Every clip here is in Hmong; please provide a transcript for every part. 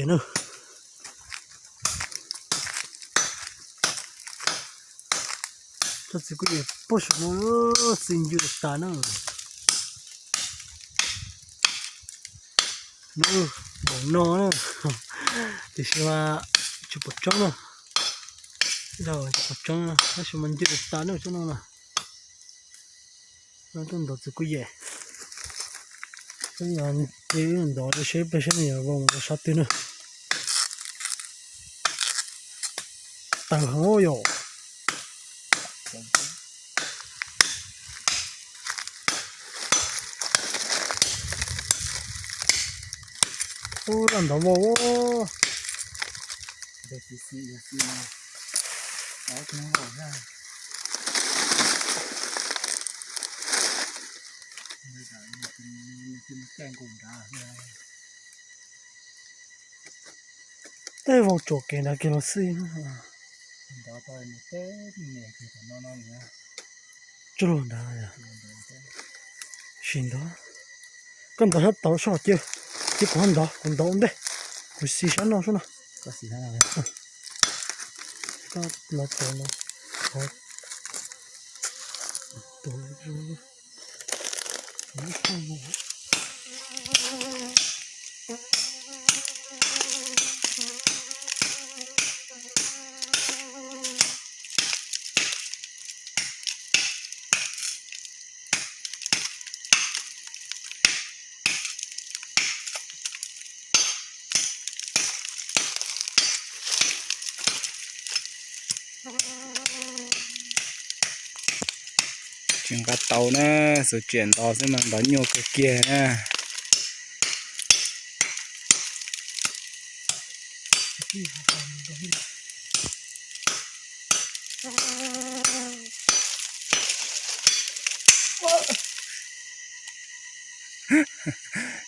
Na, tsob txiv kuj yem puag saum no, txi ncw tas na. Npaum no na, tiam sis mas tsis pom tsob na. Tsis pom tsob na, tab sis mas ncw tas na tsob no na. Tuaj ntov txiv kuj yem. Ces ntov rau seb peb seb nws yuav vau mus rau sab twg na. Tawg heev yom. Ub, laj ntov vau. Tej vau tsuam kev nrad kiag los xij. Tsuag nrad. Sim ntov. Koj ntov sab tod soj cia, cia kuv ho ntov, kuv ntov ua ntej. Kuv xi sab no sub no. Koj ntov tod no. Tsis nqa tau na, xuv tsiam ntov xwb mas ntov nyuaj kawg kiag na.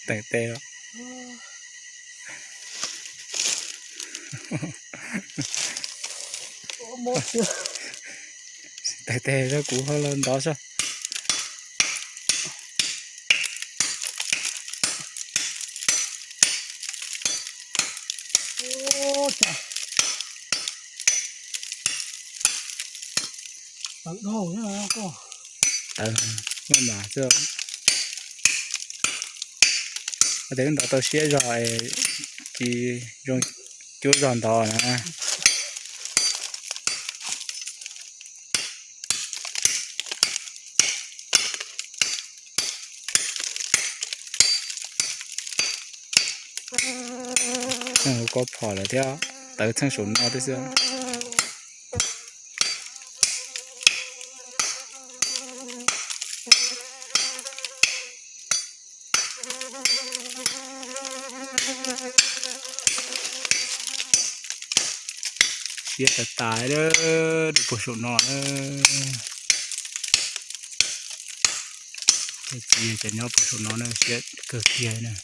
Teem tes los. Teem tes rau kuv ho los ntov soj. Tawv maj mam xwb. Ua tias wb ntov tau siab zog es tsis zoo cuab zog ntov na. Txheej hauv ko phom lawm thiab, tawv txheej saum no thiab xwb. Siab tas tas, dua puag saum no na. Tej txiv cov nyob puag saum no na, siab kawg kiag na.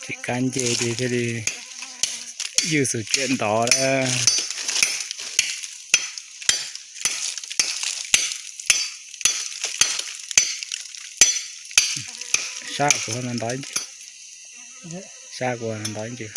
Tsis kab nce li thiaj li ywj xuv tsiam ntov lawm. Sab kuv ntov ib ntsis. Sab kuv ntov ib ntsis.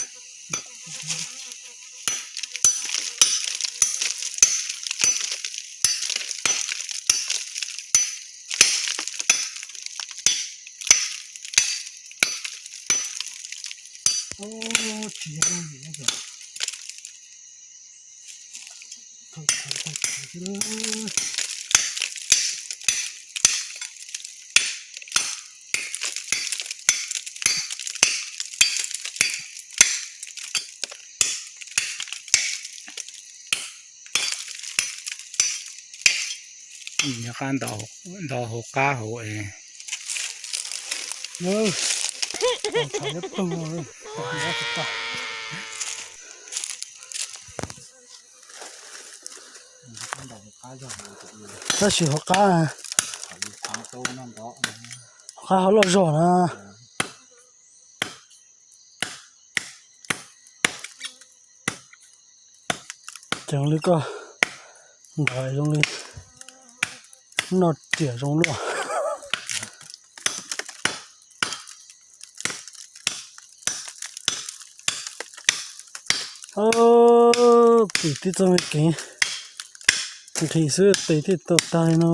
Nyob qab ntov hauv qab hauv es. Tab sis hauv qab, hauv qab hauv loj zog na. Ceev li koj, nrov zoo li noj riam zoo luaj. Tim tib txoj me kev nqhis xwb tes thiaj tau tag li no.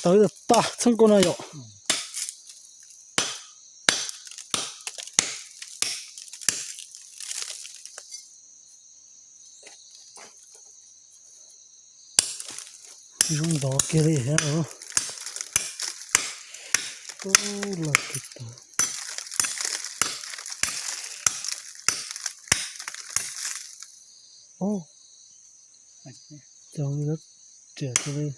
Tawv tag txheeb koj no yom. Zoo ntov kiag li thiab. Los kiag tau. Cov riam li.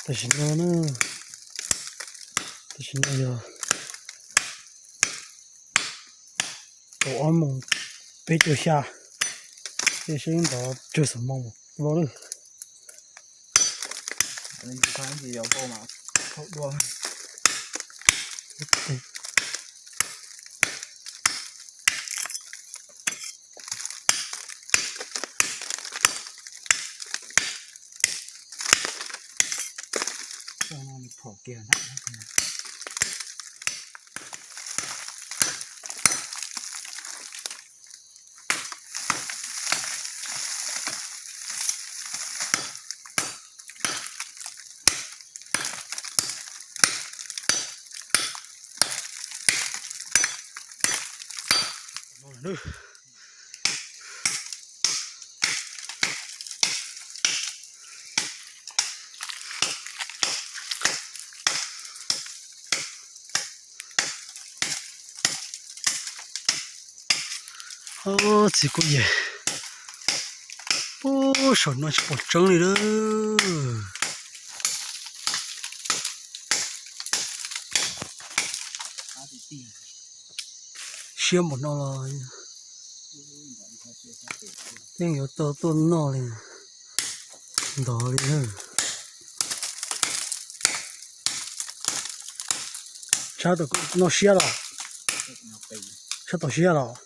Tam sim no na, tam sim no yog kaum ob moos peb caug xya, tej saib ntov tsawg xav moo vau lawm. Txiv kuj yam, pub saum no tsis pom tseeb li lawm. Siab npaum no los yeej yuav tau tuaj noj li, ntov li. Tshab tau noj siab los? Tshab tau siab los?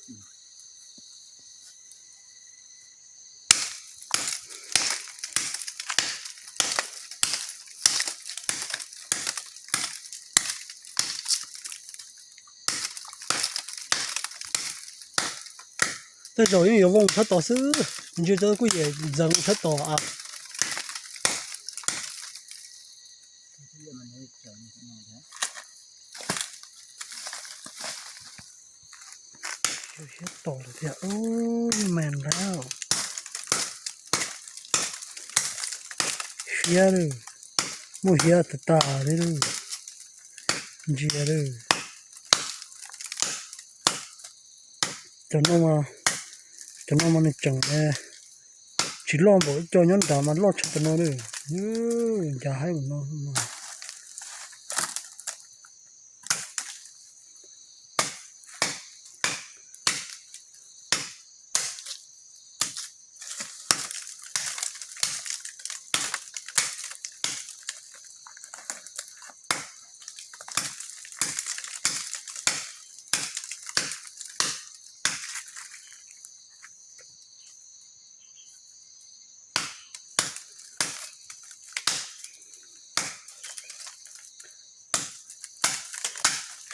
Tej zaum yeej yuav voos tshab tod xwb, ntsia cov kuj yam ntxeev tshab tod a. Siab tod lawm thiab, ub, mas nrab. Siab lawm, muaj siab tas tas li lawm. Ntsia lawm. Cov no, cov no mas nws tseem tsis loj npaum ib co nyob nrad mas loj tshaj cov no lawm. Ncav haib mus no.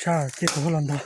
Tshaj, cia kuv los ntag.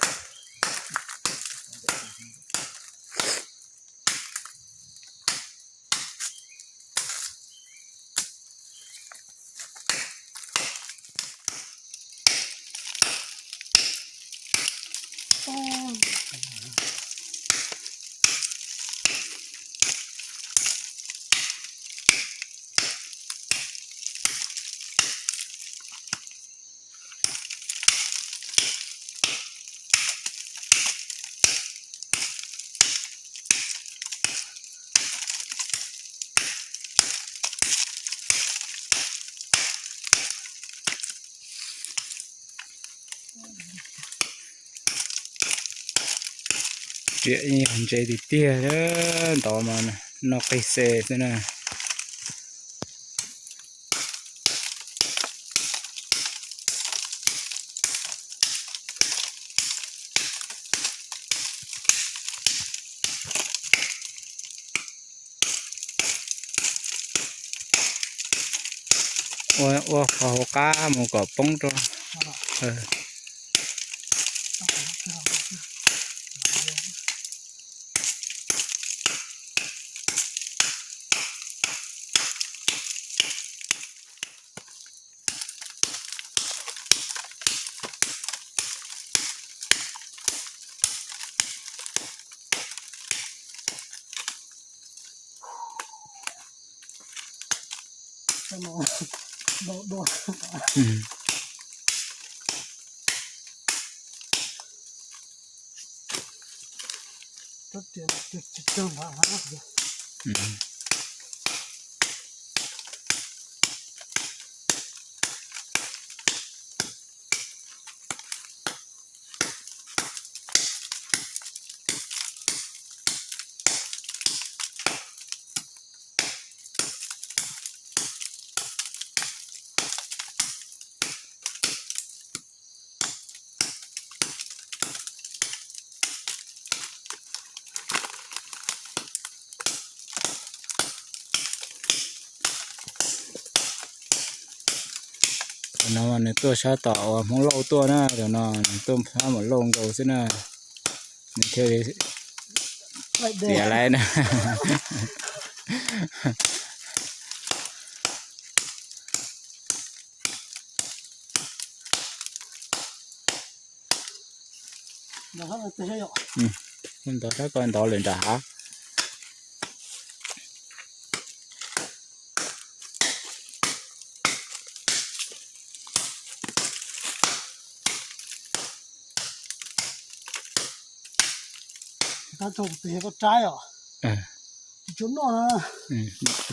Riam ib nyuag ntse tiag tiag, ntov mas noj qig xe xwb na. Ua, ua qhov hauv qab mus kom poob rau. No nws tuaj sab tom uas Hmoob Lauj tuaj na, tam no nws tuaj sab Hmoob Lauj nkaus xwb na, nws thiaj li tiav lawm na. Ntov sab ko ntov lawm nram hav.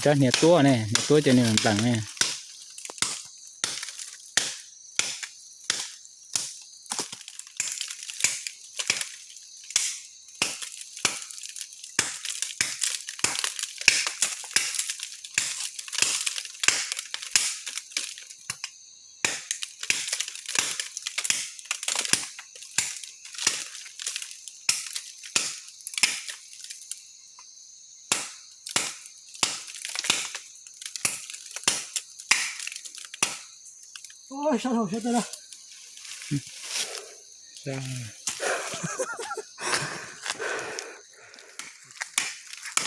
Rab hniav tuab ne, hniav tuab ces nws nplees ne.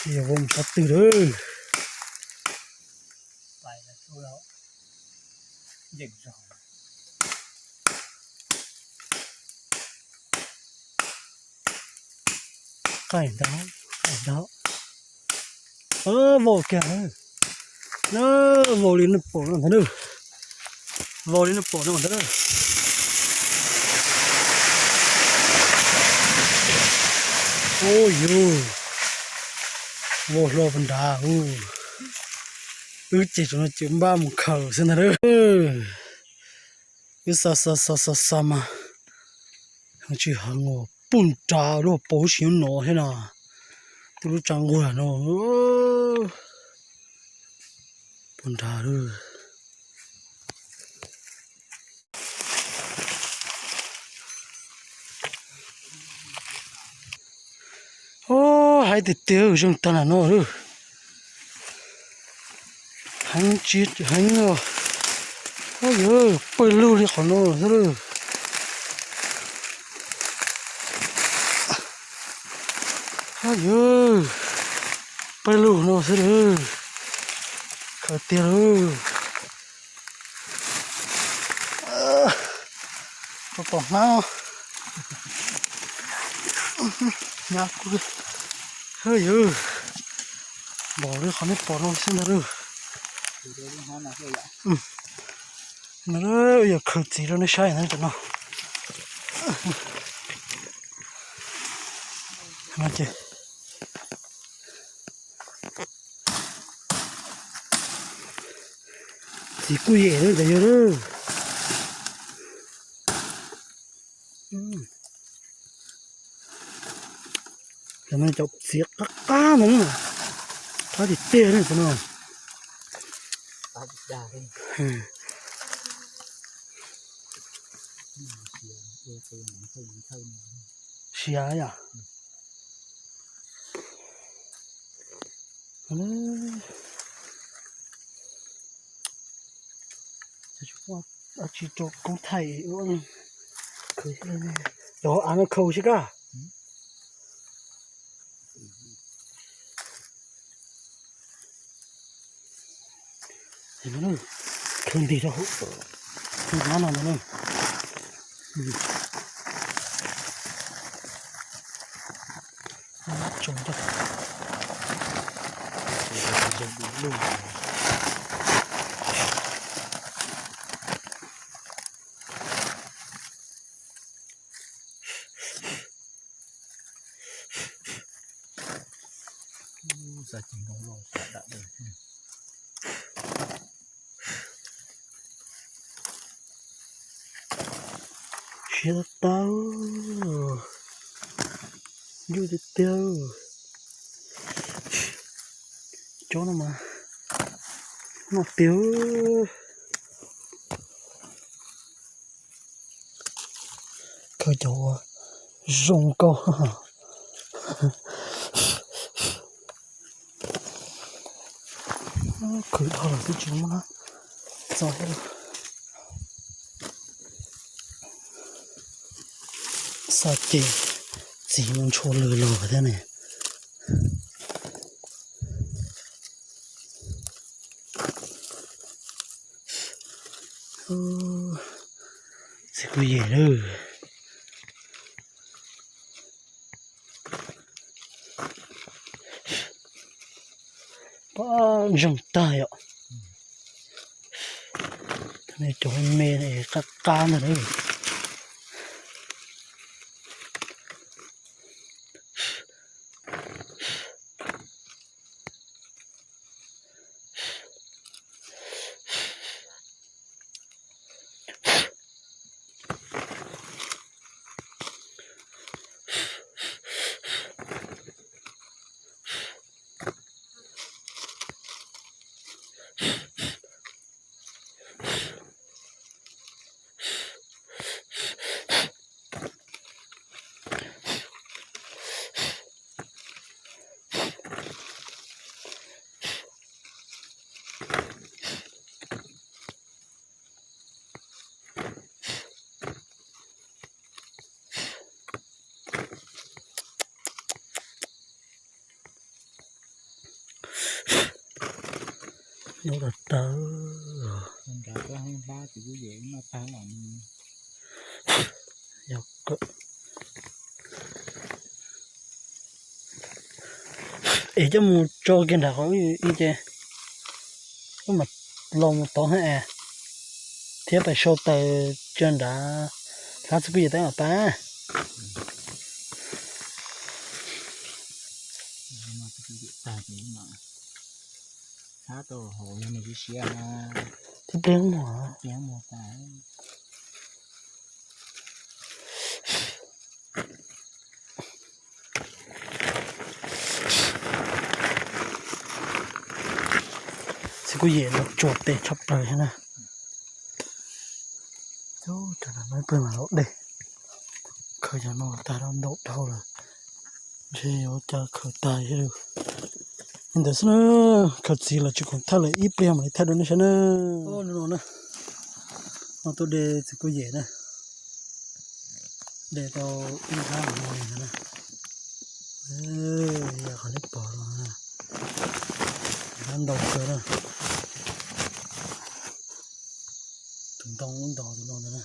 Yog mus sab twg lawm. Qaij ntag, qaij ntag. Vau kiag na. Vau li nej pom no ntag na. Vau li nej pom no ntag na. Ua yus, vau hlo puag nrad. Wb ces tsuas no ces npaj mus khaws xwb ntag na. Wb xa xa xa xa xa mas tsis heev os, puag nrad lub hauv paus wb tsis nyob no thiab na. Twb lub tsa nquag no puag nrad lawm. Haib tiag tiag, zeeg tag nram no lawm. Heev tsis heev os. Yawg, pawg lug li qhov no xwb lawm. Yawg, pawg lug no xwb lawm. Khaws tiag lawm. Rau tom hnab no. Nyab kuj, yawg, npaum li qhov nej pom no xwb ntag lawm. No yog khaws txiv rau nej saib na, tam no. Txiv kuj yem lawm ntawd yog lawm. Cov no cov txiv qab qab no, qab tiag tiag ne cov no. Siav yom. Dab tsi rau koob thaij, cov av no khaus sib kaj. Khaws nti rau hauv, khaws qab no ntag na. Tsoom ntag. Siav tau, ncuj tiag tiag. Cov no mas noj tiag. Khaws cov uas zoo nkauj. Khwv dhau lawm twb tsis muaj txog thiab. Xa ces txiv mus ntshua lws los thiab ne. Txiv kuj yem lawm. Pab ntseeg tag yom. Cov me qab qab ntag. Nyob los tawg. Es coj mus tso kiag nram qhov ib ces wb mam los mus tod thiab es, thiab pais sau taws tso nrad, hlab txiv kuj yem teeb los pab. Tib pliag mus. Txiv kuj yem los tsuas tes tshaj plaws thiab na. Ub, rau no peb mam los de. Khaws cov no tag ntau dhau lawm, ntshe yuav ua cas khaws tag thiab. Li ntawd xwb na, khaws txiv los tsis khoom thaij lawm, ib pliag mam li thaij rau nej saib na. No na, no tuaj de txiv kuj yem na, de tau ib hlab no li ntawd na. Yog qhov nej pom no, hlab ntau kawg na. Tus ntoo lub ntos tus no ntag na.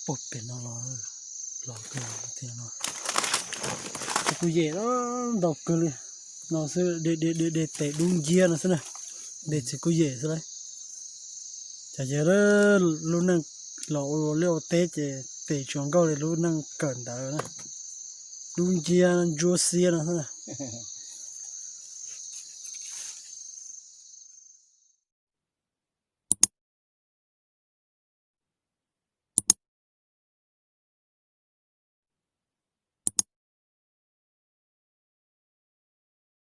Puag pem no los, los kawg tiag no. Txiv kuj yem ntau kawg li. No xwb, de de de tes dub nciab no xwb na. De txiv kuj yem xwb lauj. Cas yog lub neej los ua liaj ua teb ces tes tsuas nkauj li lub neej kawm ntawv na. Dub nciab ntsuab xiab no xwb na.